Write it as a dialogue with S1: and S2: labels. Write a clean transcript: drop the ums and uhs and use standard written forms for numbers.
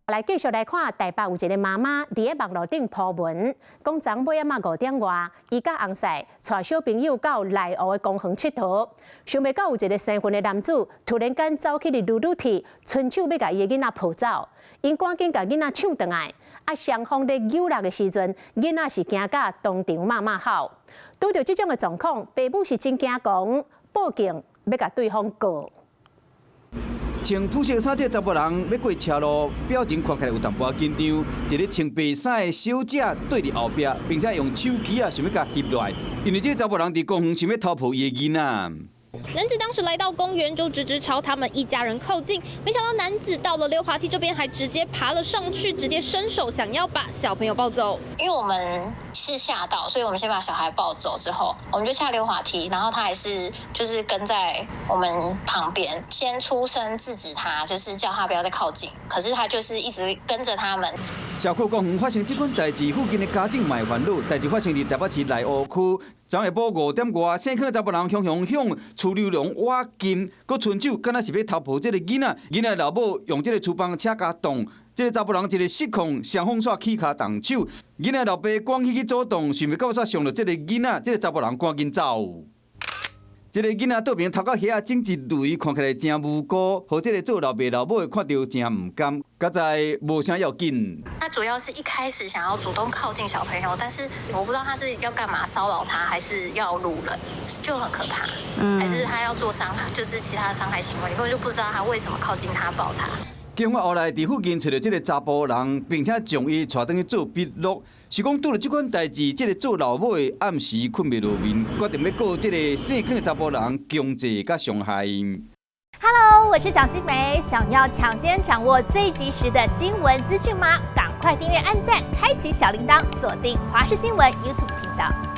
S1: 來繼續來看，台北有一个媽媽佇咧網路頂 po 文，講昨尾仔5點外，伊佮翁婿帶小朋友到內湖的公園𨑨迌，想袂到有一个生份的男子突然間走去佇溜溜梯，伸手欲共伊的囡仔抱走，𪜶趕緊共囡仔搶轉來，啊，雙方咧搝力的時陣，囡仔是驚甲當場罵罵吼。拄著這種的狀況，爸母是真驚講，報警欲共對方告。
S2: 穿膚色衫這个查埔人欲過車路，表情看起來有淡薄仔緊張。一个穿白衫的小姐對佇後壁，並且用手機仔想欲共翕落來，因為這个查埔人佇公園想欲偷抱伊的囡仔。
S3: 男子當時來到公園就直直朝他們一家人靠近，沒想到男子到了溜滑梯這邊還直接爬了上去，直接伸手想要把小朋友抱走。
S4: 因為我們是嚇到，所以我們先把小孩抱走之後，我們就下溜滑梯，然後他還是就是跟在我們旁邊，先出聲制止他，就是叫他不要再靠近，可是他就是一直跟着他們。
S2: 社區公園發生這款代誌，附近的家長嘛會煩惱。代誌發生佇台北市內湖區，昨下晡5點外，姓柯查埔人雄雄向趨溜廊挖金，閣伸手，敢若是欲偷抱這个囡仔。囡仔老母用這个廚房車共擋，這个查埔人一个失控，雙方煞起跤動手。囡仔老爸趕緊去阻擋，想袂到煞傷著這个囡仔，這个查埔人趕緊走。這个囡仔倒爿頭殼遐整一雷，看起來誠無辜，予這个做老爸老母的看著誠毋甘，實在無啥要緊。
S4: 他主要是一開始想要主動靠近小朋友，但是我不知道他是要幹嘛，騷擾他，還是要擄人，就很可怕。還是他要做傷害，就是其他傷害行為，你根本就不知道他為什麼靠近他抱他。
S2: 警方後來佇附近揣著這个查埔人，並且將伊帶轉去做筆錄。是講拄著這款代誌，這个做老母的暗時睏袂落眠，決定欲告這个姓柯的查埔人強制佮傷害。
S5: Hello，我是蔣新梅，想要搶先掌握最及時的新聞資訊嗎？趕快訂閱、按讚、開啟小鈴鐺，鎖定華視新聞 YouTube 頻道。